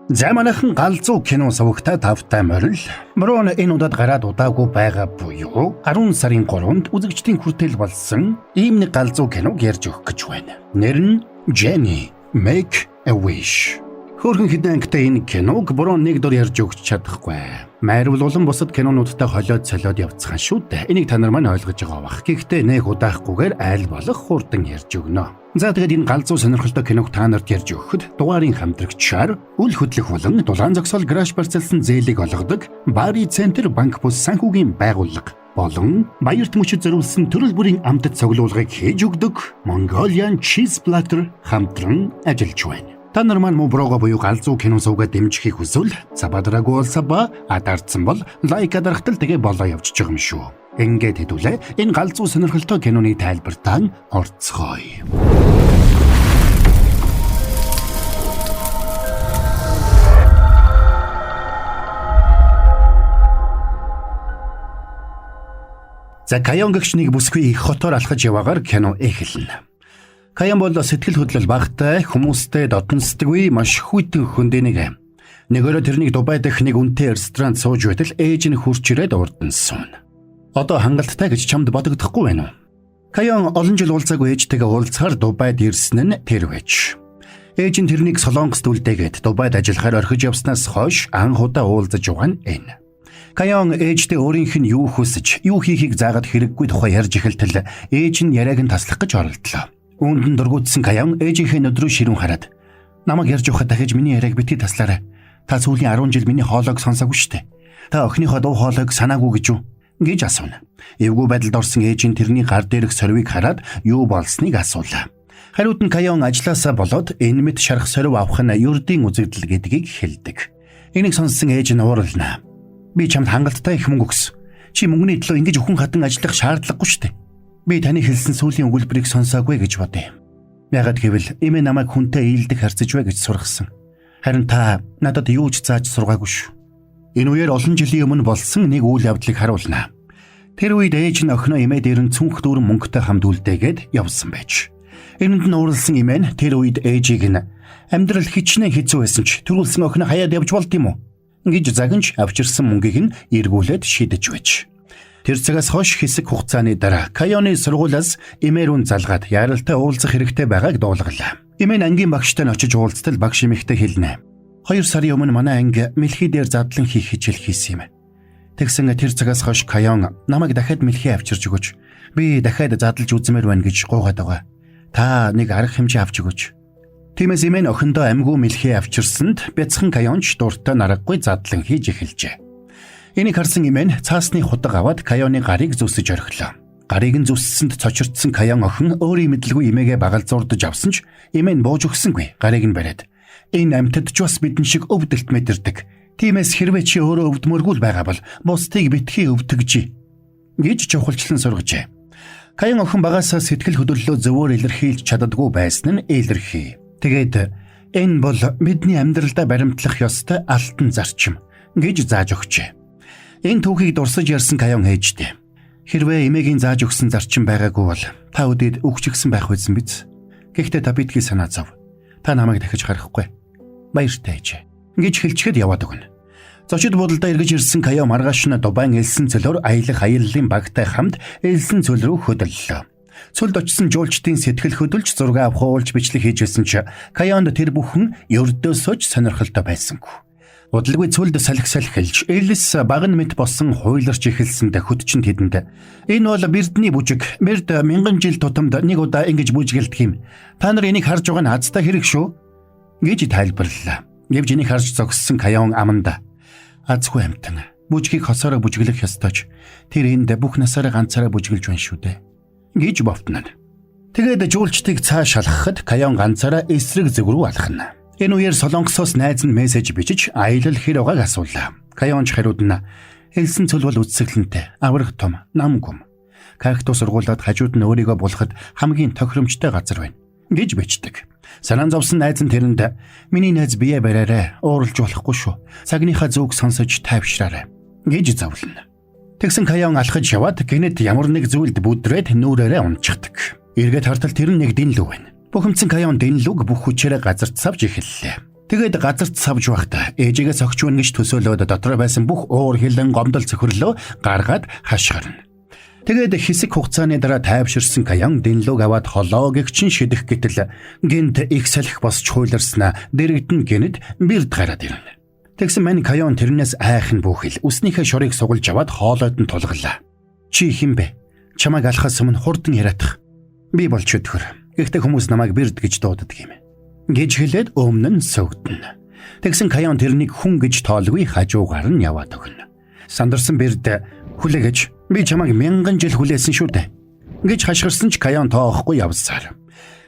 За манайхан галзуу кино сувагтай тавтай морил. Мөрөн энэ удаад гараад удаагүй байгаа буюу 10 сарын 3-нд үзэгчдийн хүртэл болсон ийм нэг галзуу киног ярьж өгөх гэж байна. Нэр нь Jenny Make a Wish. Хөөрхөн хэдэн ангитай энэ киног буруу нэг дор ярьж өгч чадахгүй. Майрвал болон бусад кинонуудтай холиод солиод явцхан шүү дээ. Энийг та нар маань ойлгож байгаа бах. Гэхдээ нэх удаахгүйгээр аль болох хурдан ярьж өгнө. За тэгээд энэ галзуу сонирхолтой киног та нарт ярьж өгөхөд дугаарын хамтрагчаар үл хөдлөх болон дулаан зогсоол гараж барьцаалсан зээлийг олгодог Бари Центр банк бус санхүүгийн байгууллага болон баярт мөчөд зориулсан төрөл бүрийн амтд цуглуулгыг хийж өгдөг Mongolian Cheese Platter хамтран ажиллаж байна. Та нар маань муу брого буюу галзуу кино сувгаа дэмжихийг хүсвэл цабадраагүй бол саба адарсан бол лайк дарахтал тэгээ болоо явчихж байгаа юм шүү. Ингээд хэдүүлээ энэ галзуу сонирхолтой киноны тайлбартаа орцгоё. За Каян гэгч нэг бүсгүй их хотоор алхаж яваагаар кино эхэлнэ. Каян бол сэтгэл хөдлөл багтай, хүмүүстэй дотносдоггүй маш хүйтэн хөндөө нэг юм. Нэг өрөө тэрнийг Дубай дахь нэг үнэтэй ресторанд сууж байтал ээж нь хурч ирээд урд нь сууна. Одоо хангалттай гэж чамд бодогдохгүй байна уу? Каян олон жил уулзаагүй ээжтэйгээ уулзахаар Дубайд ирсэн нь тэр байж. Ээж нь тэрнийг Солонгост үлдээгээд Дубайд ажиллахаар орхиж явснаас хойш анх удаа уулзаж байгаа нь энэ. Каян ээжтэй өөрийнх нь юу хүсэж, юу хийхийг заагаад хэрэггүй тухай ярьж эхэлтэл ээж нь яриаг нь таслах гэж оролдлоо. Үүнд нь дургуутсан Каян ээжийнхээ нүд рүү ширүүн хараад намайг ярьж явахад дахиж миний яриаг битгий таслаарай. Та сүүлийн 10 жил миний хоолойг сонсоогүй шүү дээ. Та охиныхоо дуу хоолойг санаагүй гэж юу? Гэж асууна. Эвгүй байдалд орсон ээж нь тэрний гар дээрх сорвийг хараад юу болсныг асуулаа. Хариуд нь Каян ажилласаа болоод энэ мэт шарах сорив авах нь ердийн үзэгдэл гэдгийг хэлдэг. Энийг сонссон ээж нь уурална. Би чамд хангалттай их мөнгө өгсөн. Чи мөнгөний төлөө ингэж өхөн хатан ажиллах шаардлагагүй шүү дээ. Би таны хэлсэн сүүлийн өгүүлбэрийг сонсоогүй гэж бодъё. Ягаад гэвэл эмээ намайг хүнтэй ийлдэх харьцаж бай гэж сургасан. Харин та надад юу ч зааж сургаагүй шүү. Энэ үеэр олон жилийн өмнө болсон нэг үйл явдлыг харуулна. Тэр үед ээж нь охиноо эмээ дээр нь цүнх дүүрэн мөнгөтэй хамт үлдээгээд явсан байж. Энэнд нь ууралсан эмээ нь тэр үед ээжийг нь амьдрал хичнээн хэцүү байсан ч төрүүлсэн охиноо хаяад явж болд юм уу гэж загинж авчирсан мөнгийг нь эргүүлээд шидэж байж. Тэр цагаас хойш хэсэг хугацааны дараа Кайоны сургуулиас эмээ рүү залгаад яаралтай уулзах хэрэгтэй байгааг дуулгалаа. Эмээ нь ангийн багштай нь очиж уулзтал багш эмэгтэй хэлнэ. 2 сарын өмнө манай анги мэлхий дээр задлан хийх хичээл хийсэн юм. Тэгсэн тэр цагаас хойш Кайон намайг дахиад мэлхий авчирч өгөөч. Би дахиад задлж үзмээр байна гэж гуйгаад байгаа. Та нэг арга хэмжээ авч өгөөч. Тиймээс эмээ нь охиндоо амьгүй мэлхий авчирсанд бяцхан Кайонч дуртай нараггүй задлан хийж эхэлжээ. Энийг харсан эмээ нь цаасны худаг аваад Кайоны гарыг зүсэж орхилоо. Гарыг нь зүссэнд цочирдсан Кайон охин өөрийн мэдлгүй эмээгээ багалзуурдаж авсан ч эмээ нь бууж өгсөнгүй. Гарыг нь бариад энэ амьтад ч бас бидэн шиг өвдөлт мэдэрдэг. Тиймээс хэрвээ чи өөрөө өвдмөргүй л байгаа бол бусдыг битгий өвтгөж гэж чухалчлан сургажээ. Каян охин багасаа сэтгэл хөдлөлөө зөвөр илэрхийлж чаддаггүй байсан нь илэрхий. Тэгээд энэ бол бидний амьдралдаа баримтлах ёстой алтан зарчим гэж зааж өгчээ. Энэ түүхийг дурсаж ярьсан Каян ээжтэй. Хэрвээ эмээгийн зааж өгсөн зарчим байгаагүй бол та өдөөд үхчихсэн байх байсан биз? Гэхдээ та битгий санаа зов. Та намайг дахиж харахгүй. Баяртай ээжээ гэж хэлчихэд яваад өгнө. Зочид буудалдаа эргэж ирсэн Каяо маргааш нь Дубайн элсэн цөлөөр аялах аяллаа багтай хамт элсэн цөл рүү хөдөллөө. Цөлд очисон жуулчдын сэтгэл хөдөлж зураг авах уулж бичлэг хийж байсан ч Каяонд тэр бүхэн ердөөсөө ч сонирхолтой байсангүй. Удалгүй цөлд салхи салхилж элс баг нь мэт болсон хуйларч эхэлсэнд хөдчин тэдэнд энэ бол бэрдний бүжиг. Бэрд мянган жил тутамд нэг удаа ингэж бүжгэлдэг юм. Та нар энийг харж байгаа нь азтай хэрэг шүү гэж тайлбарлалаа. Гэвч энийг харж зогссон Каяон аманда азгүй амтан бүжгийг хосоороо бүжиглэх ёстой ч тэр энд бүх насаараа ганцаараа бүжиглж байна шүү дээ гэж бовтноо. Тэгээд жуулчдыг цааш шалгахад Каяон ганцаараа эсрэг зүг рүү алхана. Энэ үеэр Солонгосоос найз нь мессеж бичиж аялал хэр байгааг асуулаа. Каяонч хариуд нь элсэн цөл бол үзэсгэлэнтэй, аврах том, нам гүм. Кактус ургуулад хажууд нь өөрийгөө булахад хамгийн тохиромжтой газар байна гэж бичдэг. Санаан зовсон найз нь тэрэнд миний найз бие бариарай, ууралж болохгүй шүү. Цагныхаа зүг сонсож тайвшраарай гэж зовлоно. Тэгсэн Каяон алхаж яваад гэнэт ямар нэг зүйлд бүдрээд нүүрээрээ унчихдаг. Эргээд хартал тэр нь нэг дэнлүү байна. Бухимдсан Каяон дэнлүүг бүх хүчээрээ газарт савж эхэллээ. Тэгээд газарт савж байхдаа ээжигээ согч байна гэж төсөөлөөд дотор байсан бүх уур хилэн гомдол цөхрлөө гаргаад хашгирна. Тэгээд хэсэг хугацааны дараа тайвширсан Каян Дэнлүг аваад холоо гэгчин шидэх гэтэл гинт их салхи босч хуйларснаа дэрэгдэн гинэд бирд гараад ирнэ. Тэгсэн мань Каян тэрнээс айх нь бүхэл үснийхээ шорыг сугалж аваад хоолойд нь тулгалаа. Чи хэн бэ? Чамайг алхаас өмнө хурдан яриадах. Би болж өдгөр. Гэхдээ хүмүүс намайг бирд гэж дууддаг юм гэж хэлээд өмнө нь сөгдөнө. Тэгсэн Каян тэрнийг хүн гэж тоолгүй хажуугаар нь яваад өгнө. Сандарсан бирд хүлээгэж би чамайг мянган жил хүлээсэн шүү дээ гэж хашгирсан ч Каян тоохгүй явсаар.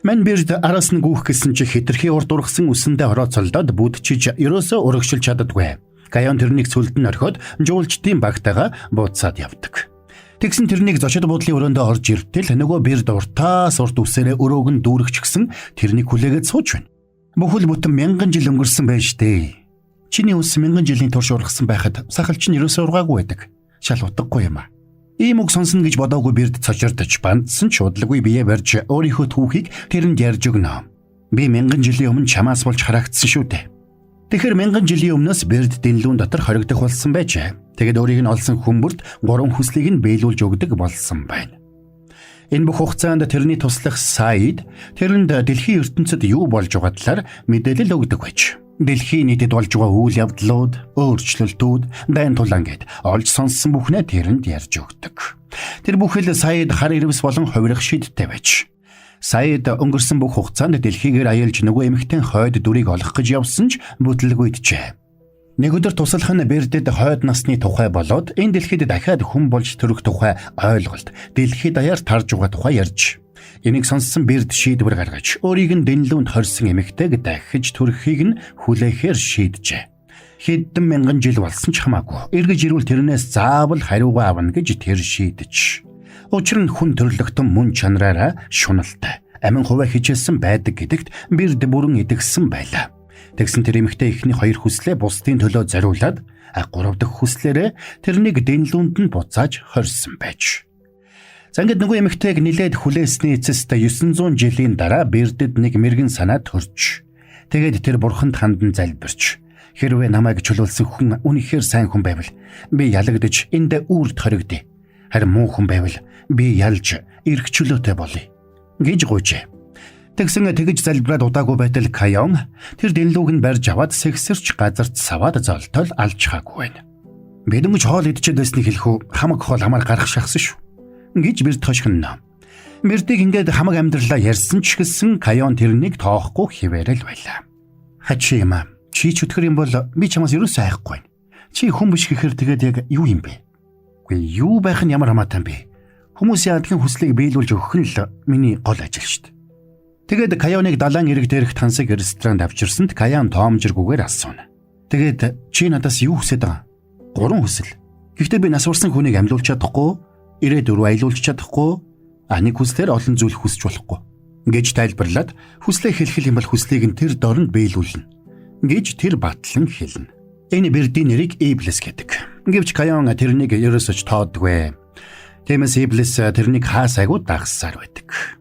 Мань бирд араас нь гүйх гэсэн чи хитрхи урд ургасан үсэндээ орооцолдоод бүдчиж ерөөсөө урагшилж чаддаггүй. Каян тэрнийг сүлд нь орхиод жуулчдын багтаага бууцаад явдаг. Тэгсэн тэрнийг зочид буудлын өрөөндөө орж иртэл нөгөө бирд уртаас урт үсээрээ өрөөг нь дүүрэгч гисэн тэрнийг хүлээгээд сууж байна. Бүхэл бүтэн мянган жил өнгөрсөн байж тээ. Чиний үс мянган жилийн турш ургасан байхад сахал чинь ерөөсөө ургаагүй байдаг. Шал утгагүй юм а. Ийм үг сонсно гэж бодоогүй бирд цочирдож бандсан ч удалгүй бие барьж өөрийнхөө түүхийг тэрэнд ярьж өгнө. Би мянган жилийн өмнө чамаас болж харагдсан шүү дээ. Тэгэхээр мянган жилийн өмнөөс бирд дэнлүүн дотор хоригдох болсон байжээ. Тэгэд өөрийг нь олсон хүмүүрт гурван хүслийг нь биелүүлж өгдөг болсон байна. Энэ бүх хугацаанд тэрний туслах Саид тэрэнд дэлхийн ертөнцид юу болж байгаа талаар мэдээлэл өгдөг байж. Дэлхийн нийтэд болж байгаа үйл явдлууд, өөрчлөлтүүд, дайн тулаан гэд олж сонссон бүхнээ тэрэнд ярьж өгдөг. Тэр бүхэл Саид хар ирвэс болон хувирах шидтэй байж. Саид өнгөрсөн бүх хугацаанд дэлхийгээр аялж нөгөө эмэгтэй хойд дүрийг олох гэж явсан ч бүтлгүйджээ. Нэг өдөр туслах нь Бэрдэд хойд насны тухай болоод энэ дэлхийд дахиад хүн болж төрөх тухай ойлголт дэлхийд даяар тарж байгаа тухай ярьж. Энийг сонссон Бэрд шийдвэр гаргаж өөрийг нь дэнлүүнд хорьсон эмэгтэйг дахиж төрөхийг нь хүлээхээр шийджээ. Хэдэн мянган жил болсон ч хамаагүй эргэж ирвэл тэрнээс заавал хариугаа авна гэж тэр шийдэж. Учир нь хүн төрлөختөн мөн чанараараа шуналтай амин хувиа хичээлсэн байдаг гэдэгт Бэрд бүрэн итгэсэн байлаа. Тэгсэн тэр эмэгтэй эхний хоёр хүслээ бусдын төлөө зориулаад гурав дахь хүслээрээ тэрнийг дэнлүүнд нь буцааж хорьсон байж. За ингээд нөгөө эмэгтэйг нилээд хүлээсний эцэст 900 жилийн дараа Бэрдэд нэг мэрэгэн санаа төрж. Тэгээд тэр бурханд хандан залбирч хэрвээ намайг чөлөөлсөн хүн үнэхээр сайн хүн байвал би ялагдаж энд үрд хоригдъё. Харин муу хүн байвал би ялж эрх чөлөөтэй болъё гэж гуйжээ. Тэгсэн тэгж залбираад удаагүй байтал Каян тэр дэнлүүг нь барьж аваад сэгсэрч газарт саваад золтол алж чаагүй байна. Би дөнгөж хоол идчихэд байсныг хэлэх үү хамаг хоол хамаар гарах шахсан шүү гэж Бэрд хошигно. Бэрдийг ингээд хамаг амьдралаа ярьсан ч гэсэн Каян тэрнийг тоохгүй хിവэрэл байлаа. Хачи юм аа. Чи чөтгөр юм бол би чамаас ерөөсөө айхгүй байна. Чи хүн биш гэхээр тэгээд яг юу юм бэ? Үгүй юу байх нь ямар хамаатай юм бэ? Хүмүүсийн адилхан хүслийг биелүүлж өгөх нь л миний гол ажил шүү дээ. Тэгээд Каяныг далайн эрэг дээрх тансаг ресторанд авчирсанд Каян тоомжиргүйгээр асууна. Тэгээд чи надаас юу хүсэж байгаа? Гурван хүсэл. Гэхдээ би нас барсан хүнийг амьлуулж чадахгүй, ирээдүй рүү аялуулж чадахгүй, нэг хүслээр олон зүйл хүсэж болохгүй гэж тайлбарлаад хүслээ хэлэх юм бол хүслийг нь тэр дорнд биелүүлнэ гэж тэр батлан хэлнэ. Энэ бэрдийн нэрийг Иблис гэдэг. Гэвч Каян тэрнийг ерөөсөө ч тоодгүй. Тиймээс Иблис тэрнийг хаа сайгүй дагссаар байдаг.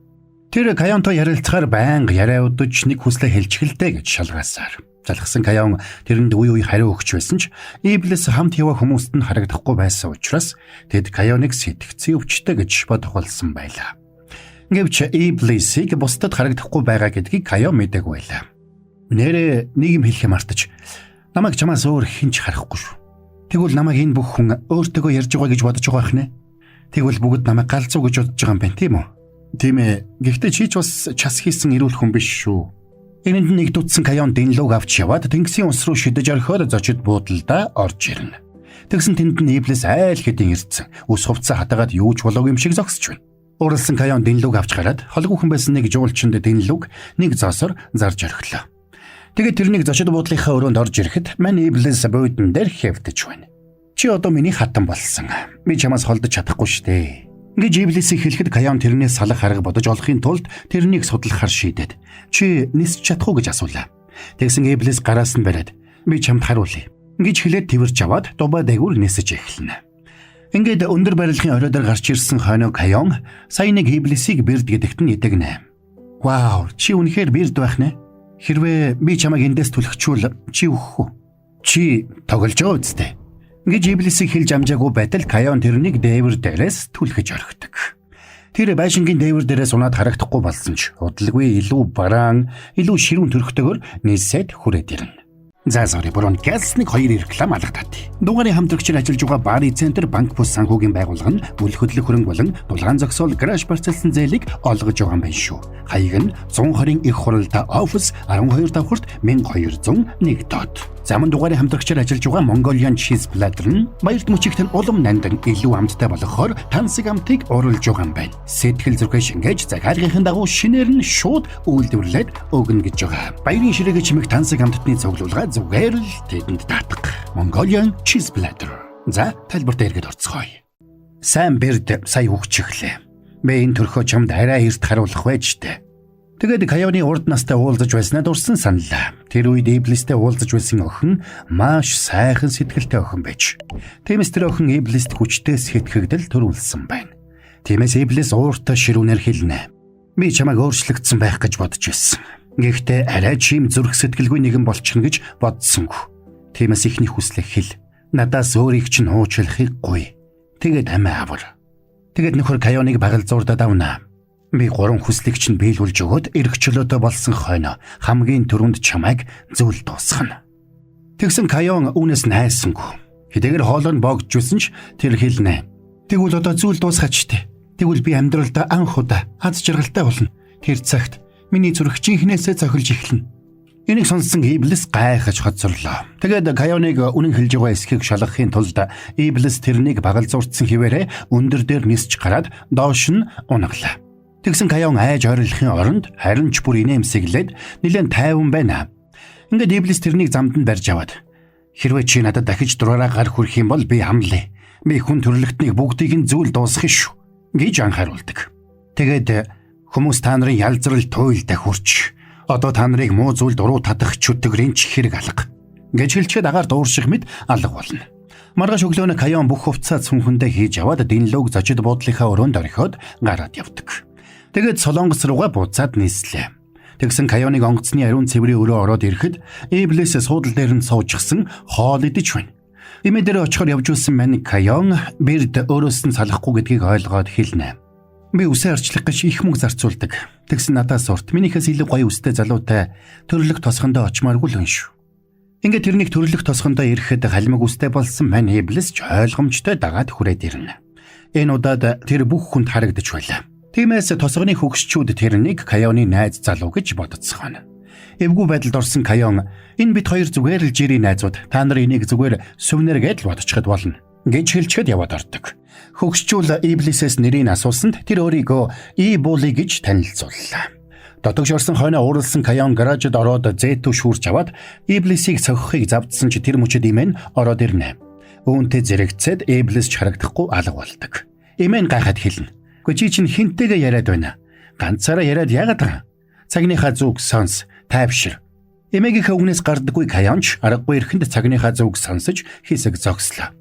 Тэр Каянтой ярилцахаар байнга яриа удаж нэг хүслээ хэлчихэлдэ гэж шалгаасаар. Залхсан Каян тэрэнд үе үе хариу өгч байсан ч Иблис хамт яваа хүмүүст нь харагдахгүй байсан учраас тэд Каяныг сэтгцэн өвчтэй гэж бодох болсон байлаа. Гэвч Иблисийг бусдад харагдахгүй байгаа гэдгийг Каян мэдээгүй байлаа. Нэрээ нэг юм хэлэхээ мартаж намайг чамаас өөр хэн ч харахгүй шүү. Тэгвэл намайг энэ бүх хүн өөртөөгөө ярьж байгаа гэж бодож байгаа хнэ. Тэгвэл бүгд намайг галзуу гэж бодож байгаа юм байна тийм үү? Тийм ээ. Гэхдээ чи ч бас час хийсэн эрүүл хүн биш шүү. Энэнд нэг дутсан Каян дэнлүүг авч яваад тэнгисийн ус руу шидэж орхиод зочид буудалдаа орж ирнэ. Тэгсэн тэнд нь Иблис айл хэдийн ирсэн. Ус хувцас хатаагаад юу ч болоогүй юм шиг зогсож байна. Уралсан Каян дэнлүүг авч гараад холгүйхэн байсан нэг жуулчинд дэнлүүг нэг зоосоор зарж орхилоо. Тэгээд тэрнийг зочид буудлынхаа өрөөнд орж ирэхэд мань Иблис буудан дээр хэвтэж байна. Чи одоо миний хатан болсон. Би чамаас холдож чадахгүй штэ гэж Иблисийг хэлэхэд Каян тэрнээс салах арга бодож олохын тулд тэрнийг судлахар шийдээд чи нисч чадах уу гэж асуулаа. Тэгсэн Иблис гараас нь бариад би чамд хариулъя гэж хэлээд тэрч аваад дубай дайгуур нисэж эхэлнэ. Ингээд өндөр барилгын орой дээр гарч ирсэн хойно Каян сая нэг Иблисийг бэрд гэдэгт нь итгэнэ. Вау, чи үнэхээр бэрд байх нэ? Хэрвээ би чамайг эндээс түлхчихвэл чи үхэх үү? Чи тоглож байгаа үсттэй гэж Иблисийг хэлж амжаагүй байтал Каян тэрнийг дээвэр дээрээс түлхэж орхидог. Тэр байшингийн дээвэр дээрээс унаад харагдахгүй болсон ч удалгүй илүү бараан, илүү ширүүн төрхтөгөр нисээд хүрээд ирнэ. За sorry буруу газ нэг хоёр реклам алгадаад. Дугаарын хамтрагчаар ажиллаж байгаа Бари Центр банк бус санхүүгийн байгууллага нь бүл хөдлөх хөрөнгө болон дулаан зогсоол гараж барьцаалсан зээлийг олгож байгаа юм байна шүү. Хаяг нь 120-ын их хуралдаа офис 12 давхарт 1201 дот. Заман дугаарын хамтрагчаар ажиллаж байгаа Mongolian Cheese Platter нь баярт мөчийг тань улам нандан илүү амттай болгохоор тансаг амтыг оруулж байгаа юм байна. Сэтгэл зүрхээ шингээж захиалгын дагуу шинээр нь шууд үйлдвэрлээд өгнө гэж байгаа. Баярын ширээгээ чимэх тансаг амттны цуглуулга зүгээр л тэдэнд даатга. Mongolian Cheese Platter. За тайлбарт эргээд орцгоё. Сайн Бэрд сая үгчихлээ. Би энэ төрхөө чамд арай эрт харуулах байж тээ. Тэгээд Каяоны урд настай уулзаж байснаа дурсан саналаа. Тэр үед Иблистэй уулзаж байсан охин маш сайхан сэтгэлтэй охин байж. Тиймээс тэр охин Иблист хүчтэй сэтгэгдэл төрүүлсэн байна. Тиймээс Иблис ууртай ширүүнээр хэлнэ. Би чамайг өөрчлөгдсөн байх гэж бодож байсан. Гэхдээ арай чим зүрх сэтгэлгүй нэгэн болчихно гэж бодсонгүй. Тиймээс ихний хүслээ хэл. Надаас өөрийг чинь уучлахыг гуй. Тэгээд амиа авар. Тэгээд нөхөр Каяоныг багалзуурдад авна. Би гурван хүслийг чинь биелүүлж өгөөд эрх чөлөөтэй болсон хойно хамгийн түрүүнд чамайг зүйл дуусгана. Тэгсэн Каяон үүнээс найсангүй. Хэдийгээр хоолой нь боогдчихсэн ч тэр хэлнэ. Тэгвэл одоо зүйл дуусгаач тээ. Тэгвэл би амьдралдаа анх удаа аз жаргалтай болно. Тэр цагт миний зүрх жинхнээсээ цохилж эхэлнэ. Энийг сонссон Иблис гайхаж хоцорлоо. Тэгээд Каяоныг үнэн хэлж байгаа эсхийг шалгахын тулд Иблис тэрнийг багалзуурдсан хിവэрэ өндөр дээр нисч гараад доош нь унаглаа. Тэгсэн Каяон айж ойрлохын оронд харин ч бүр инээмсэглээд нилээн тайван байна. Ингээд Иблис тэрнийг замд нь барьж аваад хэрвээ чи надад дахиж дураараа гар хүрэх юм бол би хамлаа. Би хүн төрлөختнийг бүгдийг нь зүйл дуусгах шүү гэж анхааруулдаг. Тэгээд хүмүүс та нарын ялзрал туйлд хүрч одоо та нарыг муу зүйлд уруу татах чүтгэрийн ч хэрэг алга гэж хэлчихэд агаар дуурших мэд алга болно. Маргааш өглөө нь Каяон бүх хувцаа цүнхэндээ хийж аваад Дэнлүүг зочид буудлынхаа өрөөнд орхиод гараад явдаг. Тэгээд Солонгос руугаа буцаад нислээ. Тэгсэн Каяоныг онгоцны ариун цэврийн өрөө ороод ирэхэд Иблис суудал дээр нь суужчихсан хоол идэж байна. Эмээ дээр очихоор явж байсан мань Каяон Бэрд өөрөөс нь салахгүй гэдгийг ойлгоод хэлнэ. Би үсээ арчлах гэж их мөнгө зарцуулдаг. Тэгсэн надаас урт минийхээс илүү гоё үстэй залуутай төрлөх тосгондоо очимааргүй л юм шүү. Ингээд тэрнийг төрлөх тосгондоо ирэхэд халимаг үстэй болсон мань Иблис ч ойлгомжтой дагаад хүрээд ирнэ. Энэ удаад тэр бүх хүнд харагдаж байлаа. Тиймээс тосгоны хөгшчүүд тэрнийг Каяоны найз залуу гэж бодцгооно. Эвгүй байдалд орсон Каяон энэ бит хоёр зүгээр л жирийн найзууд, та нар энийг зүгээр сувнэр гэж л бодчиход болно гэж хэлчихэд яваад ордог. Хөгшчүүл Иблисээс нэрийг асуусанд тэр өөрийгөө И Були гэж танилцууллаа. Дотогш орсон хойноо ууралсан Каяон гаражид ороод зэтүү шүүрч аваад Иблисийг цохихыг завдсан чи тэр мөчид имэн ороод ирнэ. Үүнтэй зэрэгцээд Иблис ч харагдахгүй алга болдог. Имэн гайхаад хэлнэ. Гэхдээ чи чинь хинтэйгээ яриад байна. Ганцаараа яриад яагаад байгаа? Цагныхаа зүг сонс, тайвшир. Эмээгийнхээ үгнээс гардаггүй Каяонч аргагүй эрхэнд цагныхаа зүг сонсож хэсэг зогслоо.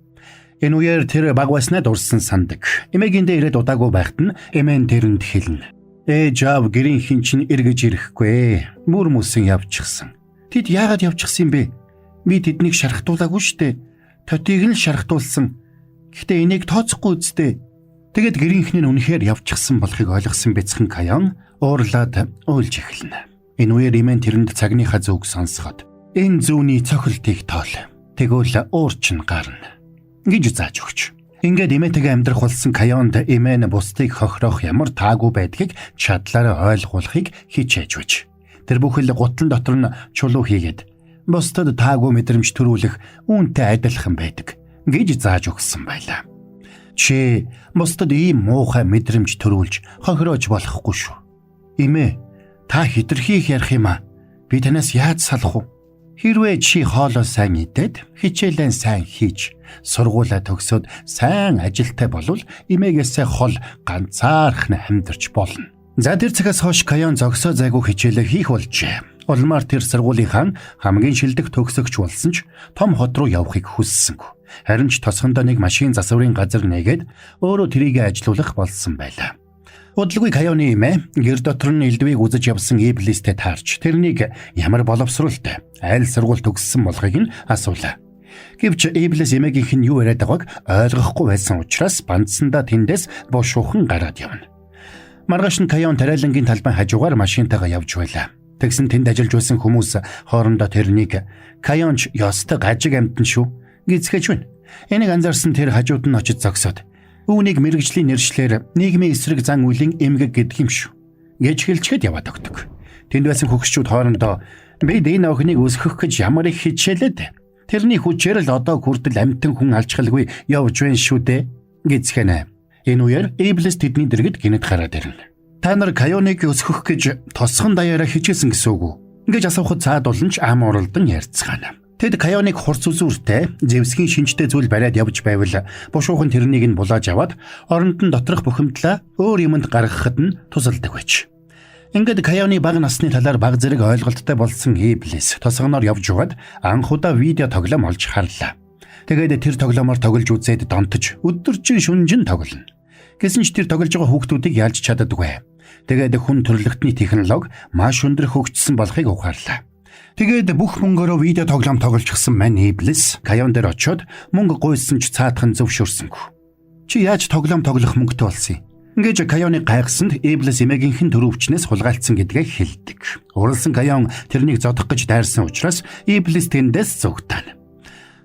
Энэ үеэр тэр баг байснаа дурсан сандаг. Эмээгийн дээр ирээд удаагүй байхад нь эмээн тэрэнд хэлнэ. Ээж аав гэрийн хин чинь эргэж ирэхгүй. Мөр мөсөн явчихсан. Тэд яагаад явчихсан юм бэ? Би тэднийг шархтуулаагүй штэ. Тотийг нь шархтуулсан. Гэхдээ энийг тооцохгүй үсттэй. Тэгээд гэрийнхний нь үнэхээр явчихсан болохыг ойлгосон бяцхан Каяон уурлаад уйлж эхэлнэ. Энэ үеэр эмээн тэрэнд цагныхаа зүг сонсоход энэ зүүнний цохилтыг тоол. Тэгвэл уур чинь гарна гэж зааж өгч. Ингээд эмээтэйгээ амьдрах болсон Каяонд эмээ нь бусдыг хохироох ямар таагүй байдгийг чадлаараа ойлгуулахыг хичээж байж. Тэр бүхэл гутлан дотор нь чулуу хийгээд бусдад таагүй мэдрэмж төрүүлэх үүнтэй адилхан байдаг гэж зааж өгсөн байлаа. Чи бусдад ийм муухай мэдрэмж төрүүлж хохироож болохгүй шүү. Эмээ, та хитрхи их ярих юм аа. Би танаас яаж салах вэ? Хэрвээ чи хоолоо сайн идээд, хичээлээ сайн хийж, сургуулаа төгсөөд сайн ажилтай болвол эмээгээсээ хол ганцаархан амьдарч болно. За тэр цагаас хойш Каяон зогсоо зайгүй хичээлээ хийх болжээ. Улмаар тэр сургуулийнхаа хамгийн шилдэг төгсөгч болсон ч том хот руу явахыг хүссэнгүй. Харин ч тосгондоо нэг машин засварын газар нээгээд өөрөө тэрийгэ ажилуулах болсон байлаа. Удалгүй Каяоны эмээ гэр дотор нь элдвийг үзэж явсан Иблистэй таарч тэрнийг ямар боловсруулалтай аль сургууль төгссөн болохыг нь асуулаа. Гэвч Иблис эмээгийнх нь юу яриад байгааг ойлгохгүй байсан учраас бандсандаа тэндээс бушуухан гараад явна. Маргааш нь Каяон тариалангийн талбайн хажуугаар машинтайгаа явж байлаа. Тэгсэн тэнд ажиллаж байсан хүмүүс хоорондоо тэрнийг "Каяонч ёстой гажиг амьтан шүү" гэцгээж байна. Энийг анзаарсан тэр хажууд нь очиж зогсоод "Үүнийг мэргэжлийн нэршлэр нийгмийн эсрэг зан үйлийн эмгэг гэдэг юм шүү" гэж хэлчихэд яваад өгдөг. Тэнд байсан хөгшчүүд хоорондоо "Бид энэ охиныг өсгөх гэж ямар их хичээлээд тэрний хүчээр л одоо хүртэл амьтан хүн алчгалгүй явж байна шүү дээ" гэцгэнэ. Энэ үеэр Иблис тэдний дэргэд гинэт гараад ирнэ. "Та нар Каяоныг өсгөх гэж тосгон даяараа хичээсэн гэсэн үг үү?" гэж асуухад цаадуулан ч ам уралдан ярьцгаана. Тэд Каяоныг хурц үзүүртэй зэвсгийн шинжтэй зүйл бариад явж байвал бушуухан тэрнийг нь булааж аваад оронд нь доторх бухимдлаа өөр юмд гаргахад нь тусалдаг байж. Ингээд Каяоны бага насны талаар баг зэрэг ойлголттой болсон Иблис тосгоноор явж байгаад анх удаа видео тоглоом олж харлаа. Тэгээд тэр тоглоомоор тоглож үзээд донтож өдөржин шүнжин тоглоно. Гэсэн ч тэр тоглож байгаа хүүхдүүдийг ялж чаддаггүй. Тэгээд хүн төрөлхтний технологи маш өндөр хөгжсөн болохыг ухаарлаа. Тэгээд бүх мөнгөөрөө видео тоглоом тоглолчихсон мань Иблис Каяон дээр очиод мөнгө гуйсан ч цаатхан зөвшөөрсөнгүй. "Чи яаж тоглоом тоглох мөнгөтэй болсон юм?" гэж Каяоныг гайхсанд Иблис эмээгийнх нь төрөвчнээс хулгайлцсан гэдгээ хэлдэг. Уралсан Каяон тэрнийг зодох гэж дайрсан учраас Иблис тэндээс зүгтаана.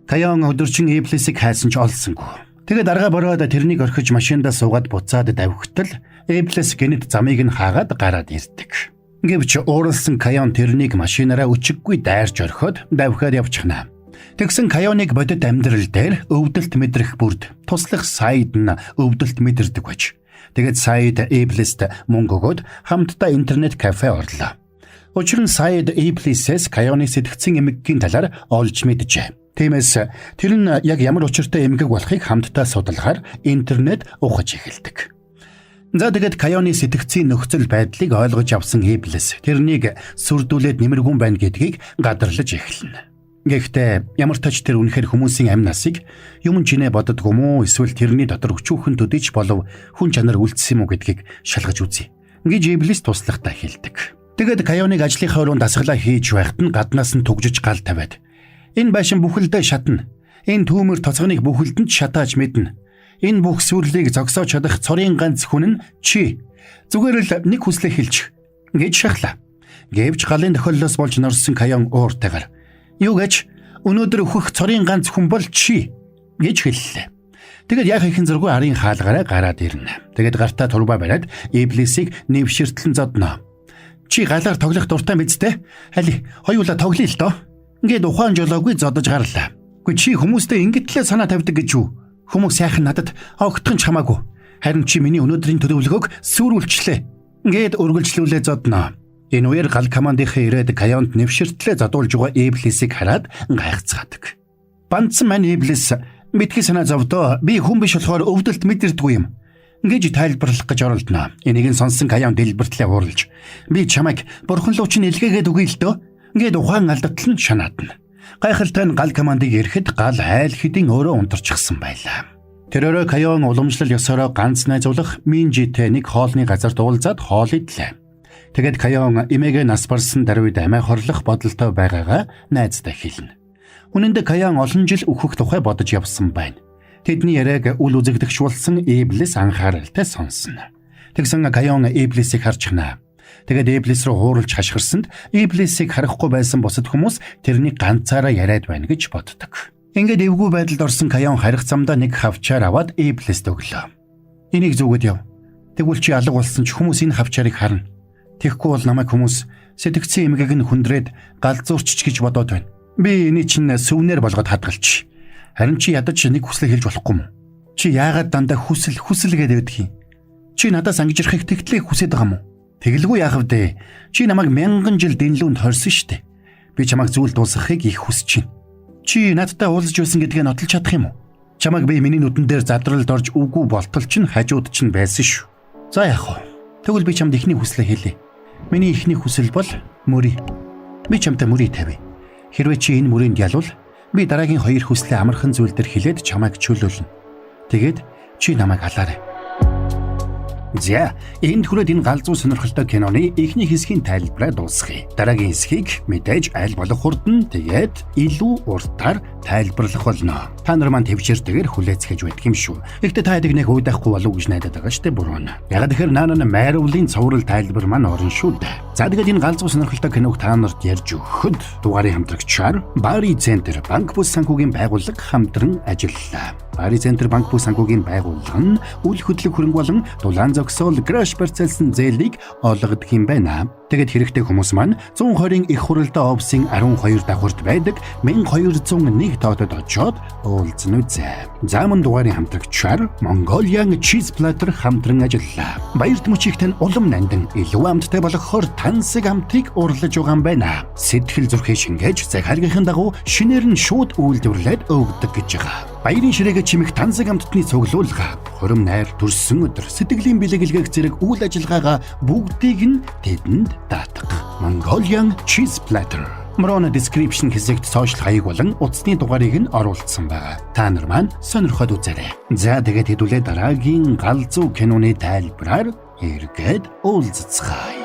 Каяон өдөржин Иблисийг хайсан ч олсонгүй. Тэгээд аргаа бороод тэрнийг орхиж машиндаа суугаад буцаад давхтал Иблис гэнэт замыг нь хаагаад гараад ирдэг. Гэвч ууралсан Каяон тэрнийг машинаараа өчиггүй дайрч орхиод давхиад явчихна. Тэгсэн Каяоныг бодит амьдрал дээр өвдөлт мэдрэх бүрд туслах Саид нь өвдөлт мэдэрдэг байж. Тэгээд Саид Иблист мөнгө өгөөд хамтдаа интернет кафе орлоо. Учир нь Саид Иблисээс Каяоны сэтгцэн эмгэгийн талаар олж мэджээ. Тиймээс тэр нь яг ямар учиртай эмгэг болохыг хамтдаа судалгаар интернет ухаж эхэлдэг. За тэгээд Каяоны сэтгцийн нөхцөл байдлыг ойлгож авсан Иблис тэрнийг сүрдүүлээд нэмэргүн байна гэдгийг гадарлаж эхэлнэ. Гэхдээ ямар тач тэр үнэхээр хүмүүсийн амь насыг юм чинээ боддгоо мүү эсвэл тэрний дотор өчүүхэн төдийч болов хүн чанар үлдсэн юм уу гэдгийг шалгаж үзье гэж Иблис туслахтаа хэлдэг. Тэгээд Каяоныг ажлынхаа өрөөнд дасгалаа хийж байхад нь гаднаас нь түгжиж гал тавиад "Энэ байшин бүхэлдээ шатна. Энэ түүмэр тоцгоныг бүхэлд нь шатааж мэднэ. Энэ бүх сүрлийг зогсоож чадах цорын ганц хүн нь чи. Зүгээр л нэг хүслээ хэлчих" гэж шахлаа. Гэвч галын тохиоллоос болж норсон Каяон ууртайгаар "Юу гэж өнөөдөр өөхөх цорын ганц хүн бол чи" гэж хэллээ. Тэгээд яах ихэн зургүй арын хаалгараа гараад ирнэ. Тэгээд гартаа турбаа бариад Иблисийг нэвширтлэн зодно. "Чи галаар тоглох дуртай биз дээ? Али хоёулаа тоглоё л доо." Ингээд ухаан жолоогүй зодож гарлаа. "Үгүй чи хүмүүстэй ингэтлээ санаа тавьдаг гэж юу? Хүмүүс сайхан надад огтхон ч хамаагүй. Харин чи миний өнөөдрийн төлөвлөгөөг сүрүүлчлээ." Ингээд үргэлжлүүлээ зодно. Энэ үеэр гал командынхаа ирээд Каяонд нэвширтлээ зодуулж байгаа Иблисийг хараад гайхацгаадаг. Бандсан мань Иблис "Битгий санаа зовдоо, би хүн биш болохоор өвдөлт мэдэрдэггүй юм" гэж тайлбарлах гэж оролдоно. Энийг нь сонсон Каяон дэлбэртлээ ууралж "Би чамайг бурхан руу чинь илгээгээд өгье л дөө" гээд ухаан алдтал нь шанаадна. Гайхалтай нь гал командыг ирэхэд гал айл хэдийн өөрөө унтарчихсан байлаа. Тэр өрөө Каяон уламжлал ёсороо ганц найзуулах Минжитэй нэг хоолны газарт уулзаад хоол идлээ. Тэгээд Каяон эмээгээ нас барсан даруйд амиа хорлох бодолтой байгаагаа найздаа хэлнэ. Үнэн дээр Каяон олон жил өөхөх тухай бодож явсан байна. Тэдний яриаг үл үзэгдэгч болсон Иблис анхааралтай сонсно. Тэгсэн Каяон Иблисийг харж хана. Тэгээд Иблис рүү хууралж хашгирсанд Иблисийг харахгүй байсан бусад хүмүүс тэрнийг ганцаараа яриад байна гэж боддог. Ингээд эвгүй байдалд орсон Каяон харих замдаа нэг хавчаар аваад Иблист өглөө. "Энийг зүгээд яв. Тэгвэл чи алга болсон ч хүмүүс энэ хавчаарыг харна. Тэгэхгүй бол намайг хүмүүс сэтгцэн эмгэг нь хүндрээд галзуурчч гэж бодоод байна. Би эний чинь сүвнэр болгоод хадгалчих. Харин чи ядаж нэг хүслээ хэлж болохгүй юм уу? Чи яагаад дандаа хүсэл хүсэл гэдэг байдаг юм? Чи надаас ангижрахыг тэгтлээ хүсээд байгаа юм уу? Тэгэлгүй яах вэ? Чи намайг мянган жил дэнлүүнд хорьсон шүү дээ. Би чамайг зүйл дуусгахыг их хүсэж байна. Чи надтай уулзж байсан гэдгээ нотолж чадах юм уу? Чамайг би миний нүдэн дээр задралд орж үгүй болтол чинь хажууд чинь байсан шүү. За яах вэ? Тэгвэл би чамд эхний хүслээ хэлье. Миний эхний хүсэл бол мөрий. Би чамтай мөрий тавья. Хэрвээ чи энэ мөрийнд ялвал би дараагийн хоёр хүслээ амархан зүйл дээр хэлээд чамайг чөлөөлнө. Тэгээд чи намайг алаарай. За, энд хүрээд энэ галзуу сонирхолтой киноны эхний хэсгийн тайлбараа дуусгая. Дараагийн хэсгийг мэдээж аль болох хурдан, тэгээд илүү уртаар тайлбарлах болно. Та нар маань тэвчээртэйгээр хүлээцгээж байдаг юм шүү. Гэхдээ та хэдийг нэг уйдахгүй болов уу гэж найдаад байгаа шүү дээ, буруу нь. Яг тэгэхээр наана Marvel-ийн цуврал тайлбар маань орно шүү дээ. За, тэгээд энэ галзуу сонирхолтой киног та нарт ярьж өгөхөд дугаарын хамтрагчаар Бари Центр банк бус санхүүгийн байгууллага хамтран ажиллалаа. Бари Центр банк бус санхүүгийн байгууллага нь үл хөдлөх хөрөнгө болон дулаан зогсоол, гараж барьцаалсан зээлийг олгодог юм байна. Тэгээд хэрэгтэй хүмүүс маань 120-ын их хуралдаа офисын 12 давхарт байдаг 1201 тоотод очиод уулзна үзээ. За, мөн дугаарын хамтрагчаар Mongolian Cheese Platter хамтран ажиллалаа. Баярт мөчийг тань улам нандин, илүү амттай болгохоор тансаг амтыг урлаж байгаа юм байна. Сэтгэл зүрхээ шингээж, захиалгын дагуу шинээр нь шууд үйлдвэрлээд өгдөг гэж байгаа. Баярын ширээгээ чимэх тансаг амттны цуглуулга, хурим найр, төрсөн өдөр, сэтгэлийн бэлэг илгээх зэрэг үйл ажиллагаагаа бүгдийг нь тэдэнд даатга. Mongolian Cheese Platter. Мрон description хэсэгт social хаяг болон утасны дугаарыг нь оруулсан байгаа. Та нар маань сонирхоод үзээрэй. За, тэгээд хэдүүлээ дараагийн галзуу киноны тайлбараар эргээд уулзацгаая.